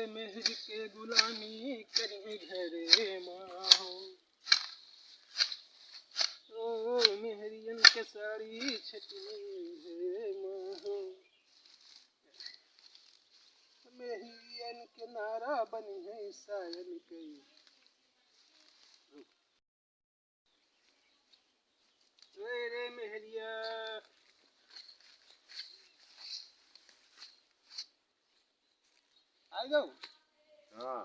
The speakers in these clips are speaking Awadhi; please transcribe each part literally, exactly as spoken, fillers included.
मेहर के गुलामी करिहे घरे मा हो। ओ मेहरियन के साड़ी छटनी है मा हो। मेहरियन के नारा बनी है सायन के। रे, रे, मेहरिया। आई जाओ। हाँ।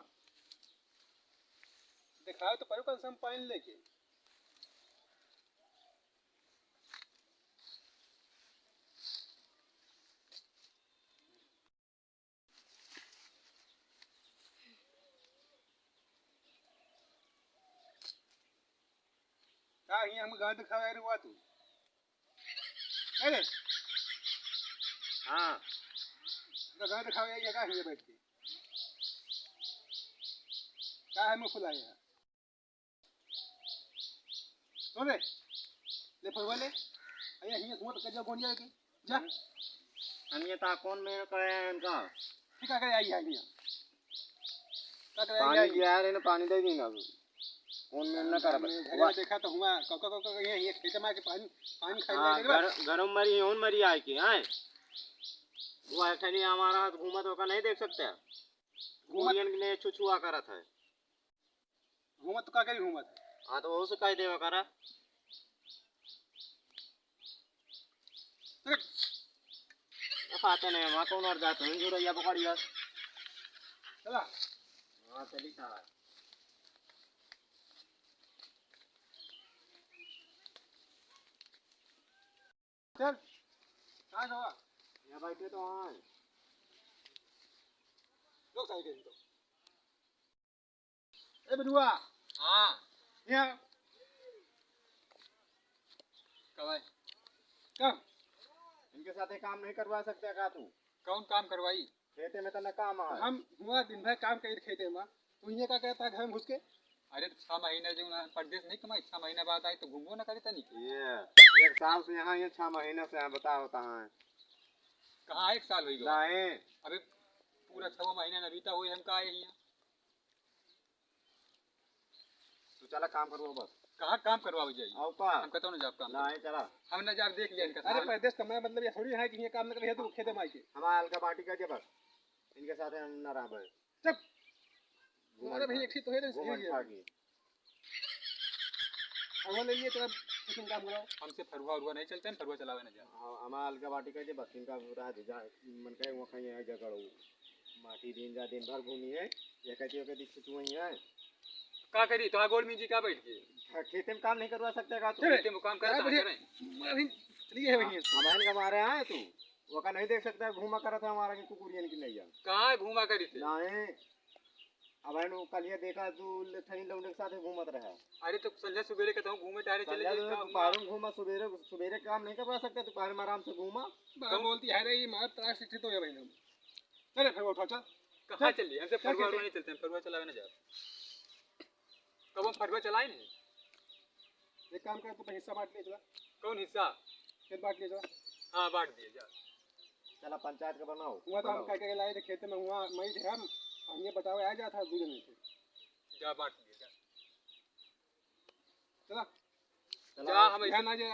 दिखाओ तो परो कौन सा पानी लेके। का हियाँ हम गाँव दिखावे आए रहुआ तू? अरे। हाँ। तो गाँव दिखावे आए, का हियाँ बैठ के? का है मुँह फुलाए है? तो रे, ले फरवा ले। अरे हियाँ घूमत कर जा गोंडिया के। जा। हम ये ता कौन मेल करे हैं इनका? ठीक है, करे आई है हियाँ। का करे पानी आई? दिया है, इन्हें पानी दे दी ना। कौन मेल ना करबे? घरे में देखा तो हुआ, कौका, कौका, ये, ये खेत में आके पानी, पानी खाई हाँ, लगे बा। घर, घर में मरी, उन मरी आए के, हैं? वो ऐसा नहीं हमारा हाथ घूमत होकर नहीं देख सकते। घूमत घूमत के लिए छुछुआ करत है। घूमत तो का करी घूमत? हाँ, तो वहू से कह देवा करा। चल। अब आते नहीं, वहाँ कौन और जाते हैं, जो रैया पकड़ी बस। चला। हाँ, चली था। चल। कहाँ गवा? यहाँ बैठे तो हाँ। लोग साइकिल तो। ए बिटुआ। हाँ। यहाँ। कब आए? कब? इनके साथ ये काम नहीं करवा सकते का तू? कौन काम करवाई? खेते में तो ना काम है। हम हुआ दिन भर काम करी खेते में, तू ये का कहता है घर में घुस के? अरे तो छह महीना जो ना परदेस नहीं कमाई, छह महीना बाद आई तो घूमबो ना करी तनी। ये एक साल से यहाँ, ये छह महीना से यहाँ बताओ कहाँ है? कहाँ एक साल हुई गवा? नहीं। अबे पूरा छह महीना ना बीता हुई, हम का आए यहाँ? तू चला काम करवा बस। कहाँ काम करवावे जाई? आओ का? हम कतौ ना जाब काम नहीं, करे। चला। हम ना जाब, देख लिया इनका अरे साथ। परदेस कमाए मतलब ये थोड़ी है कि ये काम ना करे, तू खेते में आके। हमारा हल्का पार्टी कर दे बस। इनके साथ हम ना रहबे। चुप। घूमन अरे भाई, खा-, एक ठीक तो है, घूमन ये खा के। फरुआ ले लिए, तेरा कुछ काम कराओ। हमसे फरुआ उरुआ नहीं चलते, हम फरुआ चलावे ना जा। हाँ, हमारा अलगा बाटी कह दे, बस इनका रह दे, जा, मन कहे वहाँ कहीं है जगह हो। माटी दिन जा, दिन भर घूमी है, ये कहती हो कि दिक्कत वही है। का करी, तो गोल में जी का बैठ के? हाँ, खेते में काम नहीं करवा सकते का तू? चले। खेते में काम करे, अरे कहाँ भैया, करे? अभी चलिए है भैया। हमारे का मारे आए तू, वो का नहीं देख सकता, घूमा करत है हमारा कि कुकुरियन की नहीं है। कहाँ घूमा करी थे? नहीं। अब है नु, कलिया देखा, तू ले-, थई लौंडे के साथ घूमत रहा। अरे, तो संझा सुबेरे कहता हूँ, घूमे टहरे चले संझा जाए, तो का दोपहर में घूमा, सुबेरे, सुबेरे काम नहीं करवा सकते, दोपहर में आराम से घूमा। बड़ा कौन? बोलती है रे, ये मार त्रास से तो ये भाई लोग। चले, फिर उठा, चल। कहाँ चल। चलिए? हमसे चल, फरुआ चल, उरुआ चल। नहीं चलते, हम फरुआ चलावे ना जाए। कब हम फरुआ चलाए नहीं? एक काम कर, तू अपना हिस्सा बांट ले, चला। कौन हिस्सा? खेत बांट ले, चला। हाँ, बांट दिए, जा। चला, पंचायत का बनाओ। हुआ तो हम बनाओ। कह के लाए थे खेत में, हुआ मैं थे हम, और ये बताओ, आ जाता दो जने थे। जा, बांट दिए, जा। चला। चला। जा, हम ऐसे, ध्यान आ जाए।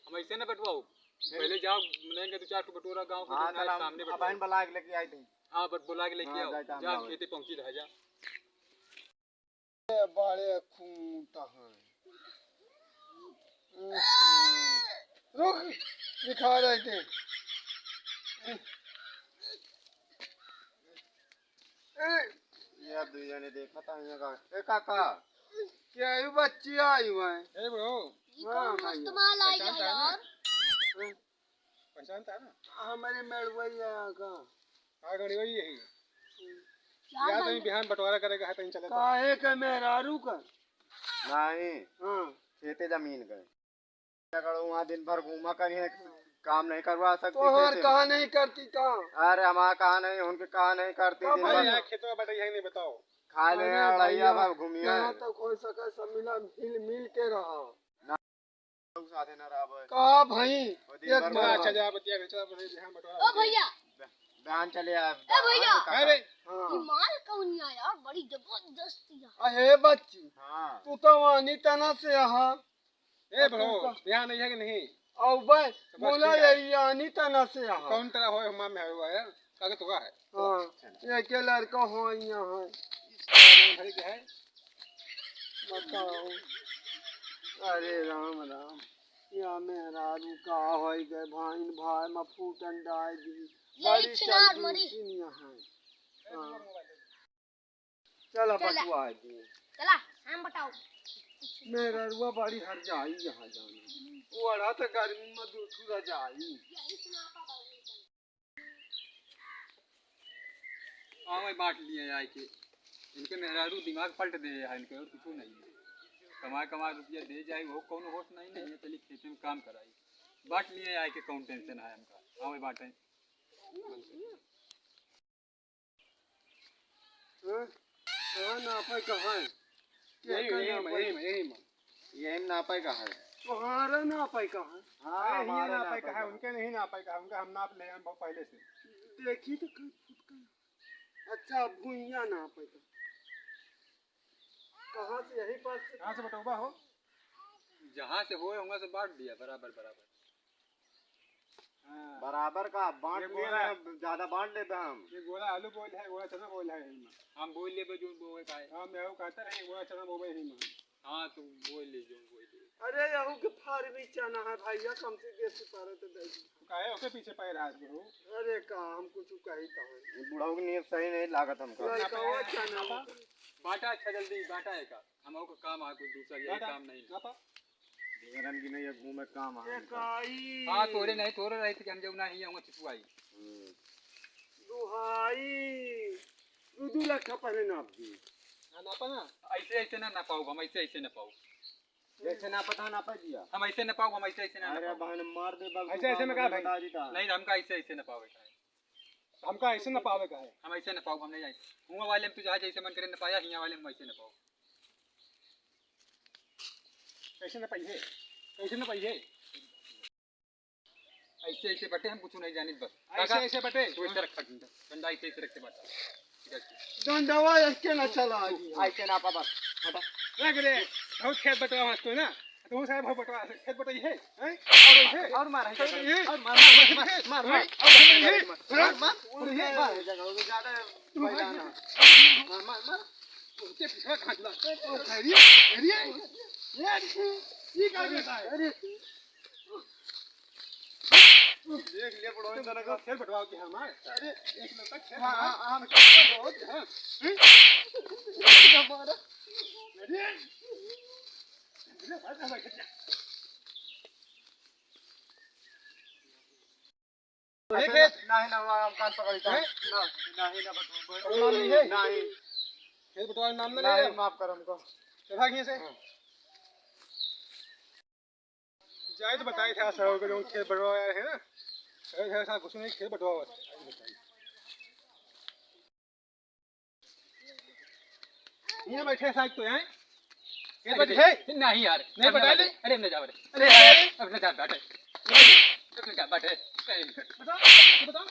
हम ऐसे ना बंटवाओ। फिर? पहले जाओ, लेंगे दो चार ठो बटोरा गाँव के, हाँ, जो ना चला, सामने अब बंटवाओ। बहन बुला के लेके आई थी। हाँ, बट बुला के लेके हाँ, आओ। जाए, काम जा, जाओ। खेते पहुँची रह जा। ए, बड़े खूंटा है। रुक, दिखा रहे थे। ए, ये दो जने देखा था यहाँ का। ए, काका। क्या ये बच्ची आई हुआ है? ए, bro। ये हाँ, कौन हाँ, मस्त ये। माल आई पहचानता है है ना? यार? पहचानता है ना? हमारे मेड़वई है यहाँ का। हाँ, गड़वई यही। यार, यार, हम तहीं बिहान बंटवारा करेगा है, तहीं चले तो। काहे के मेहरारू का? नहीं। हाँ। खेते जमीन का। अगर वहाँ दिन भर घूमा करिए, काम नहीं करवा सकती तोहार खेते में। कहाँ नहीं करती काम? अरे, हमारा कहाँ नहीं, उनके कहाँ नहीं करती काम दिन भर। नहीं। यहाँ खेतवा बटैया नहीं बताओ। खा ले, अरे अड़ैया भैया, भर घूमिए। यहाँ तो कोई सका सब मिला, हिल मिल के रहा। ना, लोग साथे ना रहबे। का भाई? वो दिन एक भर बार घूमा। अच्छा जा, बतिया के चला, बड़े बिहान बंटवारा ओ हो जाए। भैया। बयान चले आ, ए भैया। अरे। हाँ। ई माल कौन है यार, बड़ी जबरदस्त है। अहे बच्ची, हाँ। तू तो वानी तना से आहा। ए बड़ो, यहाँ नहीं है कि नहीं? अउबे, तो बस बोला ठीक है। यही आनी तना से आहा। कौन तरह होए, हमार में है हुआ है, कागज तो का है? हाँ, ये के लड़का हो यहाँ है। भाई के है? बताओ। अरे राम राम, या मेहरारू का होई गए, भाइन भाई में फूटन डाल दी। बड़ी छिनार मरी। चल, चला। बटुआ दिए। चला, हम बताओ। मेहररुआ बड़ी हर जाई यहाँ जाना। वो अड़ा तो गर्मी में दू ठू रजाई। हाँ भाई, बांट लिए आए के। इनके मेहरारू दिमाग पलट दे है इनके, और कुछ नहीं है। कमाए कमाए रुपया दे जाए, वो कौनो होश नहीं, नहीं है, चलिए खेते में काम कराई। बांट लिए आए के, कौन tension है हमका। हाँ भाई, बांटे। हाँ? कहाँ नापे, कहाँ है? यही, यही में, यही में, यही में। यही में नापे का है। तुम्हारा नापे का है? हाँ, अरे, हमारा नापे का है, उनके नहीं नापे का है, उनका हम नाप ले, हम बहुत पहले से। देखी तो कहीं फुट का। अच्छा, भुइया नापे का। कहाँ से, यही पास से? कहाँ से बटौबा हो? जहाँ से होए, वहाँ से बांट दिया, बराबर, बराबर। हाँ। बराबर का बांट ये लिए गोला ना, ज्यादा बांट लेबे हम। ये गोला आलू बोल है, गोला चना बोल है यही में। हम बोल लेबे जो बोए का है। हाँ, मैं वो कहता रहे, गोला चना बोबे यही में। हाँ, तू बोल ले जो बोल ले। अरे, यहू के फार्मी चना है भैया, कम से बेसी पारे तो दे दी। तू काहे ओके पीछे पड़ रहा है बहू? अरे, का हम कुछ कही कहाँ? ये बुढ़ऊ की नीयत सही नहीं लागत हमका। लड़का वो चना। बांटा अच्छा जल्दी, बांटा है का? हम ओके काम आ कुछ दूसरा, यही बांटा। काम नहीं। बांटा। ढेरन की नहीं है, घूमे काम ए है। काई। हाँ, तोरे नहीं, तोरे रही थी कि हम जब ना ही आऊँगा चितुआई। हम्म। दुहाई। दू दू लाख का पहले नाप दी। ना नापा ना। ऐसे, ऐसे ना नापाओ, हम ऐसे, ऐसे नापाओ। जैसे नापा था, नापा दिया। हम ऐसे नापाओ, हम ऐसे, ऐसे ना अरे नापाओ। बहन मार दे, बाबू ऐसे, ऐसे में का भाई? बता देता। नहीं, हमका ऐसे, ऐसे नापाओ, ऐसे। हमका ऐसे नापावे का है। हम ऐसे नापाओ, हम नहीं जाए। हुआ वाले में तू जहाँ जैसे मन करे नापाया, हियाँ वाले में वैसे नापाओ। कैसे ना पाई है? कैसे ना पाई है? ऐसे, ऐसे बटे, हम कुछ नहीं जानित बस। ऐसे, काका, ऐसे बटे। तू इधर रख डंडा। डंडा ऐसे, ऐसे रख के बता। इधर से। डंडवा ऐसे ना चला आगे। ऐसे ना पा बस। हटा। रख रे। बहुत खेत बटवा मस्त है ना। तू साहब बहुत बटवा, खेत बटई है, हैं? और है? और मार, है? और मार, मार, मार, मार, मार, मार, हैं? और है? मार, मार, मार, और है? मार, ज्यादा तू भाई भाई ना। मार, मार, मार। उनके पीछे भाग ला। ओ, अरे, अरे, ये, ये क्या करता है? अरे। देख ले, बड़ो, इनका लगा। खेत बटवाओ के हमार। अरे, एक लोग का खेत हाँ, हमार। हाँ, हाँ, हम खेत बहुत, हाँ। हैं? हमारा। अरे। अरे, भाग, भाग, भाग। नहीं, अच्छा, खेत। ना, नहीं, ना, हम कान पकड़ लेते हैं। हैं? ना, नहीं, ना, बटवा, बटवा। नाम नहीं है? नहीं। खेत बटवा नाम ना नहीं, ले। माफ कर हमको। चला, खींचे। हाँ। जाए तो बताए थे, सर, को जो खेत बटवा आया है ना, कहे थे, "साहब, कुछ नहीं, खेत बटवा बस।" यहाँ बैठे साहब तो यहाँ। ये अरे, बैठे? नहीं यार, नहीं अब ना बैठा बैठे। ले। अरे, अब ना जाओ रे। अरे, अरे, अरे। अब ना जा बैठे। अब ना जा बैठे। अरे। बताओ, बताओ।